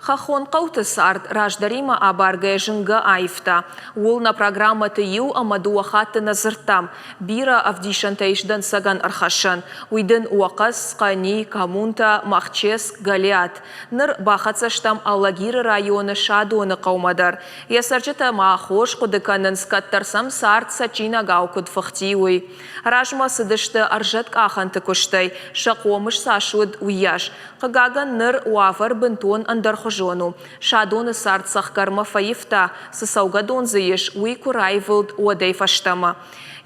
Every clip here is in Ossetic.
Хӕххон хъӕуты цард раздӕримӕ абаргӕйӕ зынгӕ аивта. Ууыл нӕ программӕты иу ӕмӕ дыууӕ хатты нӕ дзырдтам. Бирӕ ӕвдисӕнтӕ ис дӕнцӕгӕн ӕрхӕссӕн. Уый дын Уӕхъӕц, Хъӕни, Коммунтӕ, Махческ, Гӕлиат. Ныр бахӕццӕ стӕм Алагиры районы Садоны хъӕумӕ дӕр. Йӕ цӕрджытӕ ма хорз хъуыды кӕнынц, кӕддӕр сӕм цард цӕджджинагау куыд фыхти, уый. Размӕ цыдысты ӕрзӕткъахӕнты куыстӕй, сӕ хъомыс цас уыд, уыйас. Хъыгагӕн, ныр уавӕр бынтон ӕндӕрхуызон у. Садоны цард цӕхгӕрмӕ фӕивта, цы цӕугӕдон дзы ис, уый куы раивылд, уӕдӕй фӕстӕмӕ.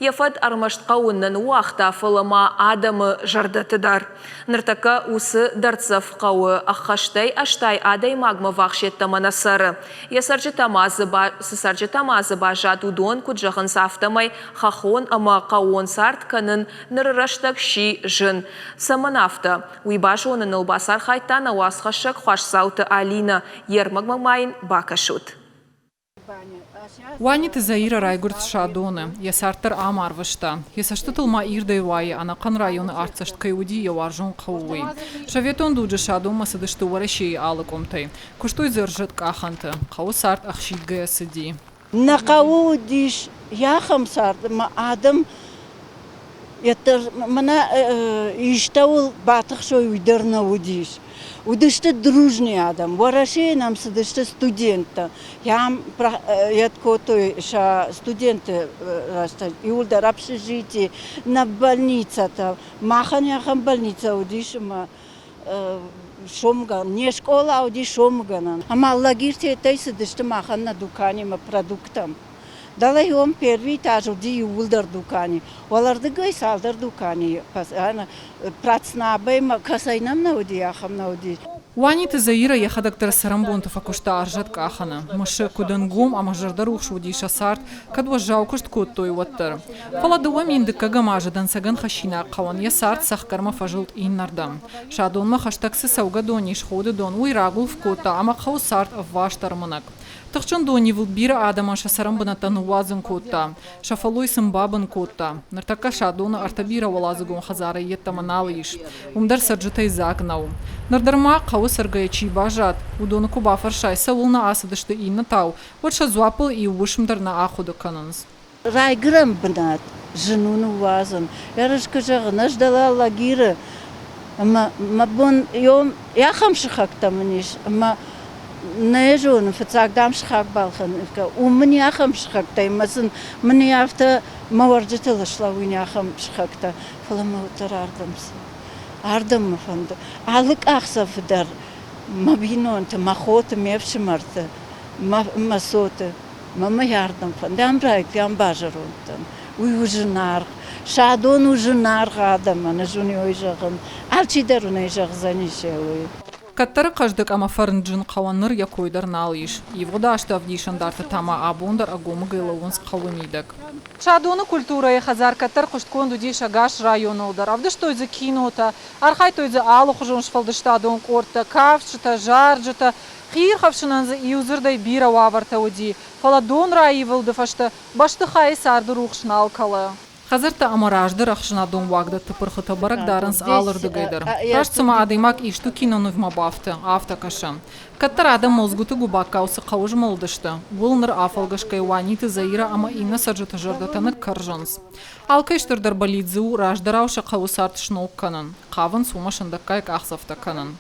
Йӕ фӕд ӕрмӕст хъӕуы нӕ ныууагъта, фӕлӕ ма адӕмы зӕрдӕты дӕр. Ныртӕккӕ уыцы дӕрддзӕф хъӕуы ӕххӕстӕй 80 адӕймагмӕ ввахс йеддӕмӕ нӕ цӕры. Йӕ цӕрджытӕ ма дзы цы цӕрджытӕ ма дзы баззад, уыдон куыд зӕгъынц, афтӕмӕй хӕххон ӕмӕ хъӕууон цард кӕнын ныры рӕстӕг сси зын. Цӕмӕн афтӕ? Уый базоныныл бацархайдта нӕ уацхӕссӕг Хуасдзауты Алинӕ. Йе рмӕгмӕ ма йын бакӕсут. Уаниты Заирӕ райгуырд Садоны. Йӕ цард дӕр ам арвыста. Йӕ цӕстытыл ма ирдӕй уайы, ӕнӕхъӕн районы артдзӕст кӕй уыди йӕ уарзон хъӕу, уый. Советон дуджы Садонмӕ цыдысты Уӕрӕсейы алы къуымтӕй. Куыстой дзы ӕрзӕткъахӕнты. Хъӕуы цард ӕхсидгӕйӕ цыди. Нӕ хъӕуы уыдис ахӕм цард, ӕмӕ адӕм йеддӕр мӕнӕ истӕуыл батыхсой, уый дӕр нӕ уыдис. Уыдысты дружный адӕм. Уӕрӕсейы нӕм цыдысты студенттӕ. Ам йед кодтой сӕ студентты рӕстӕг иууылдӕр общежитие, нӕ больницӕтӕ. Махӕн ахӕм больницӕ уыдис, ӕмӕ сомгӕн, не скъола уыди сомгӕнӕн. Ӕмӕ лагерьтӕй цыдысты махӕн нӕ дуканимӕ продукттӕм. Дӕлӕ уым первый этаж уыди иууылдӕр дукани. Уӕлӕрдыгӕй цалдӕр дуканийы Працнабӕй кӕцӕй нӕм нӕ уыди, ахӕм нӕ уыди. Уаниты Заирӕ йӕхӕдӕг дӕр цӕрӕнбонты фӕкуыста ӕрзӕткъахӕны. Мысы, куыд ӕнгом ӕмӕ зӕрдӕрухс уыди сӕ цард, кӕд уӕззау куыст кодтой, уӕддӕр. Фӕлӕ 2012 азы дӕнцӕгӕн хӕссинаг хъӕуӕн йӕ цард цӕхгӕрмӕ фӕзылд иннӕрдӕм. Садонмӕ хӕстӕг цы цӕугӕдон ис, Ходы дон, уый рагуылф кодта ӕмӕ хъӕуы цард ӕвваст ӕрмынӕг. Тыхджын донивылд бирӕ адӕмӕн сӕ цӕрӕнбынӕттӕ ныууадзын кодта, сӕ фӕллой сын бабын кодта. Ныртӕккӕ Садоны ӕртӕ бирӕуӕладзыгон хӕдзарӕй йеддӕмӕ нал ис. Уым дӕр цӕрджытӕй дзаг нӕу. Ныр дӕр ма хъӕуы цӕргӕйӕ чи баззад, уыдоны куы бафӕрсай, цӕуылнӕ ацыдысты иннӕтау, уӕд сӕ дзуаппыл иу уысм дӕр нӕ ахъуыды кӕнынц. Райгуырӕн бынат зын у ныууадзын. Ӕрӕджы зӕгъын, ӕз дӕлӕ Алагиры ӕмӕ мӕ бон ахӕм сыхӕгтӕ мын ис, ӕмӕ нӕ зонын, фыццаг, дам, сыхаг балхӕнын. Уым мын ахӕм сыхӕгтӕ ӕмӕ сын мын афтӕ мӕ уӕрджытыл слӕууин ахӕм сыхӕгтӕ, фӕлӕ мӕ уӕддӕр ардӕм цы? Ардӕм мӕ фӕнды. Алы къахдзӕфы дӕр мӕ бинонты, мӕ хоты, ме фсымӕрты, мӕ цоты Мӕ ардӕм фӕнды, ам райгуырӕн базӕронд дӕн. Уый у зынаргъ. Садон у зынаргъ адӕмӕн, ӕз уын ой зӕгъын. Алчидӕр уын ӕй зӕгъдзӕнис уый. Кӕддӕры хъӕздыг ӕмӕ фӕрнджын хъӕуӕн ныр йӕ кой дӕр нал ис. Ивгъуыд азты ӕвдисӕндартӕ та ма абон дӕр ӕгомыгӕй лӕууынц хъӕуы мидӕг. Садоны культурӕйы хӕдзар кӕддӕр хъуыстгонд уыдис ӕгас районыл дӕр. Ӕвдыстой дзы кинотӕ, архайдтой дзы алыхуызон сфӕлдыстадон къордтӕ, кафджытӕ, зарджытӕ, Хиирхӕфсынӕн дзы иудзырдӕй бирӕ уавӕртӕ уыди, фӕлӕ дон раивылды фӕстӕ бӕстыхайы царды рухс нал кӕлы. Хӕдзӕрттӕ ӕмӕ раздӕр ӕхсӕнадон уагдӕтты пырхытӕ бӕрӕг дарынц алырдыгӕй дӕр. Раст цыма адӕймаг исты кинонывмӕ бафты, афтӕ кӕсы. Кӕддӕр адӕм мӕлдзгуыты губаккау цы хъӕуы змӕлыдысты, ууыл ныр афӕлгӕсгӕ Уаниты Заирӕ ӕмӕ иннӕ цӕрджыты зӕрдӕтӕ ныккӕрзынц. Алкӕй стырдӕр бӕллиц дзы у раздӕрау сӕ хъӕуы цард сног кӕнын. Хъавынц уымӕ сындӕггай къахдзӕфтӕ кӕнын.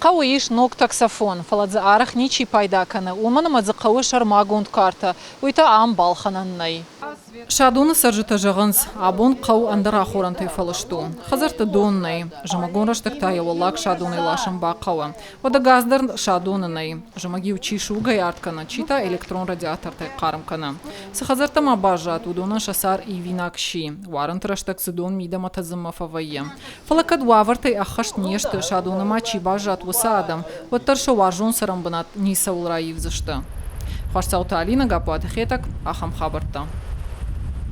Хъӕуы ис ног таксофон, фӕлӕ дзы арӕх ничи пайда кӕны, уымӕн ӕмӕ дзы хъӕуы сӕрмагонд картӕ, уый та ам балхӕнӕн нӕй. Садоны цӕрджытӕ зӕгъынц, абон хъӕу ӕндӕр ахорӕнтӕй фӕлыст у. Хӕдзӕртты дон нӕй, зымӕгон рӕстӕг та йӕ уӕллаг Садонӕй ласын бахъӕуы. Уӕдӕ газ дӕр Садоны нӕй. Зымӕг-иу чи сугӕй арт кӕны, чи та электрон радиатортӕй хъарм кӕны. Цы хӕдзӕрттӕ ма баззад, уыдонӕн сӕ цар ивинаг сси. Уарынты рӕстӕг дзы дон мидӕмӕ тӕдзынмӕ фӕвӕййы. Фӕлӕ кӕд уавӕртӕй ӕххӕст не сты, Садоны ма чи баззад, уыцы адӕм, уӕддӕр сӕ уарзон цӕрӕнбынат ницӕуыл раивдзысты. Хуасдзауты Алинӕ, Гаппуаты Хетӕг, ахӕм хабӕрттӕ.